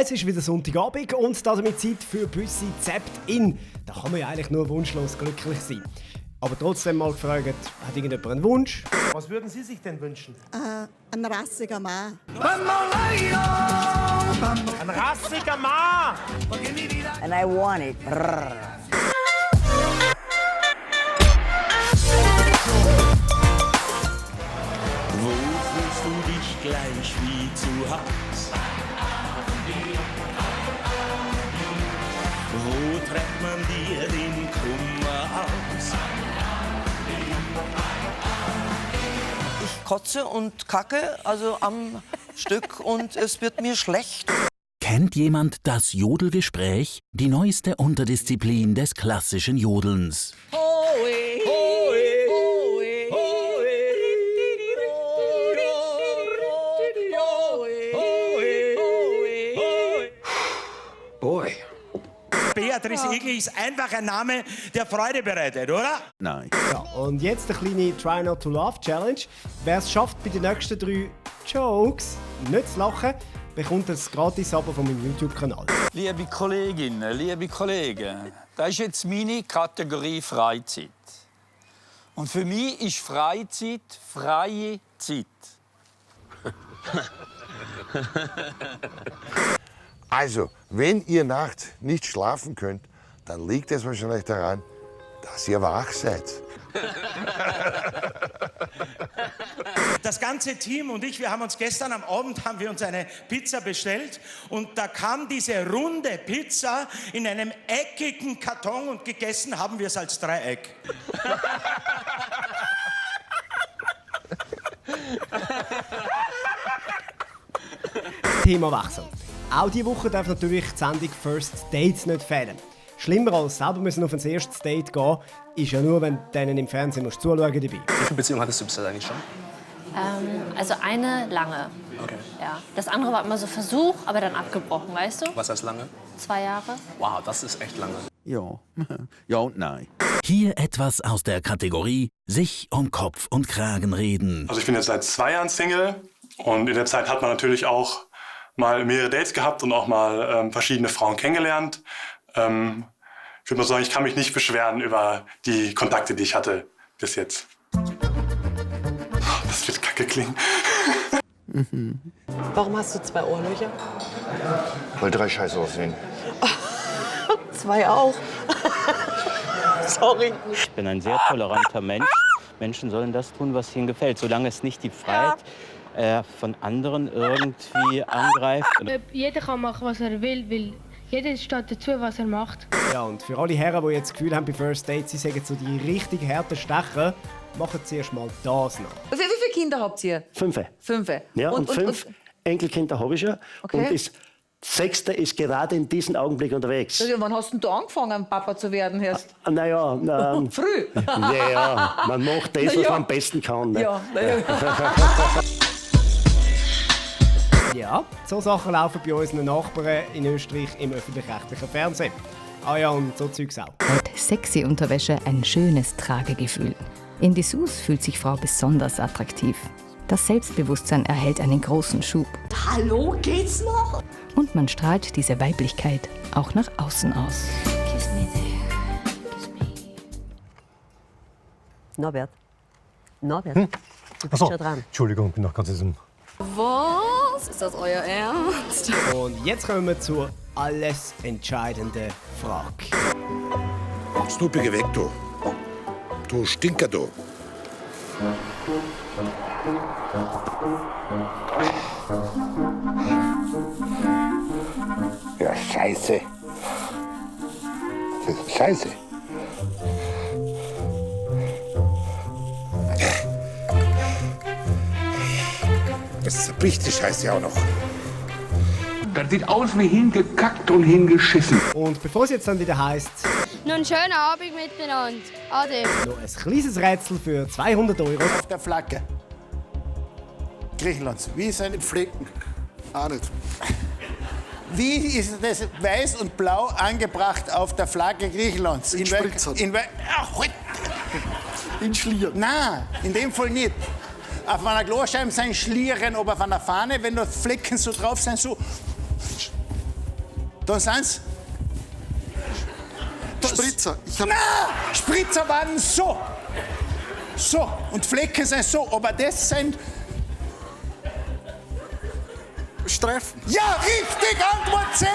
Es ist wieder Sonntagabend und damit Zeit für Büssi Zept in. Da kann man ja eigentlich nur wunschlos glücklich sein. Aber trotzdem mal gefragt, hat irgendjemand einen Wunsch? Was würden Sie sich denn wünschen? Ein rassiger Mann. Ein rassiger Mann! And I want it. Wo fühlst du dich gleich wie zu Haus? Wo trägt man dir den Kummer aus? Ich kotze und kacke, also am Stück, und es wird mir schlecht. Kennt jemand das Jodelgespräch? Die neueste Unterdisziplin des klassischen Jodelns. Boy. Beatrice Egli ist einfach ein Name, der Freude bereitet, oder? Nein. Ja, und jetzt eine kleine Try Not to Laugh Challenge. Wer es schafft, bei den nächsten 3 Jokes nicht zu lachen, bekommt ein Gratis-Abo von meinem YouTube-Kanal. Liebe Kolleginnen, liebe Kollegen, das ist jetzt meine Kategorie Freizeit. Und für mich ist Freizeit freie Zeit. Also, wenn ihr nachts nicht schlafen könnt, dann liegt es wahrscheinlich daran, dass ihr wach seid. Das ganze Team und ich, wir haben uns gestern am Abend eine Pizza bestellt und da kam diese runde Pizza in einem eckigen Karton und gegessen haben wir es als Dreieck. Thema Wechsel. Auch diese Woche darf natürlich die Sendung First Dates nicht fehlen. Schlimmer als selber müssen auf ein erstes Date gehen, ist ja nur, wenn du denen im Fernsehen musst zuschauen dabei. Wie viele Beziehungen hattest du bisher eigentlich schon? Also eine lange. Okay. Ja. Das andere war immer so Versuch, aber dann abgebrochen, weißt du? Was heißt lange? 2 Jahre. Wow, das ist echt lange. Ja. Ja und nein. Hier etwas aus der Kategorie sich um Kopf und Kragen reden. Also ich bin jetzt seit 2 Jahren Single und in der Zeit hat man natürlich auch mal mehrere Dates gehabt und auch mal verschiedene Frauen kennengelernt. Ich würde mal sagen, ich kann mich nicht beschweren über die Kontakte, die ich hatte bis jetzt. Das wird kacke klingen. Warum hast du 2 Ohrlöcher? Weil 3 scheiße aussehen. 2 auch. Sorry. Ich bin ein sehr toleranter Mensch. Menschen sollen das tun, was ihnen gefällt, solange es nicht die Freiheit von anderen irgendwie angreift. Jeder kann machen, was er will, weil jeder steht dazu, was er macht. Ja, und für alle Herren, die jetzt das Gefühl haben, bei First Dates, sie sagen so die richtig harten Stecher, machen sie erst mal das noch. Wie viele Kinder habt ihr? 5. 5. Ja, und 5 Enkelkinder habe ich schon. Okay. Und das 6. ist gerade in diesem Augenblick unterwegs. Ja, wann hast denn du angefangen, Papa zu werden? Naja, früh. Ja, man macht das, was man am besten kann. Ne? Ja, Ja, so Sachen laufen bei unseren Nachbarn in Österreich im öffentlich-rechtlichen Fernsehen. Ah ja, und so Zeugs auch. Hat sexy Unterwäsche ein schönes Tragegefühl. In Dessous fühlt sich Frau besonders attraktiv. Das Selbstbewusstsein erhält einen großen Schub. Hallo, geht's noch? Und man strahlt diese Weiblichkeit auch nach außen aus. Kiss me there. Kiss me. Norbert. Norbert, du bist schon dran. Entschuldigung, bin noch ganz in Was? Ist das euer Ernst? Und jetzt kommen wir zur alles entscheidenden Frage. Snoopy, geh weg, du. Du Stinker, du. Ja, scheiße. Das ist scheiße. Das zerbricht die Scheiße auch noch. Das sieht aus wie hingekackt und hingeschissen. Und bevor es jetzt dann wieder heisst, Noch einen schönen Abend miteinander. Ade. noch ein kleines Rätsel für 200 €. Auf der Flagge Griechenlands. Wie seine Flecken? Auch nicht. Wie ist das weiß und blau angebracht auf der Flagge Griechenlands? In Spritzern. In Schlieren. Nein, in dem Fall nicht. Auf einer Glasscheibe sind Schlieren, aber auf einer Fahne, wenn da Flecken so drauf sind, so. Da sind's. Spritzer. Nein! Spritzer waren so. So. Und Flecken sind so. Aber das sind... Streifen. Ja, richtig! Antwort C!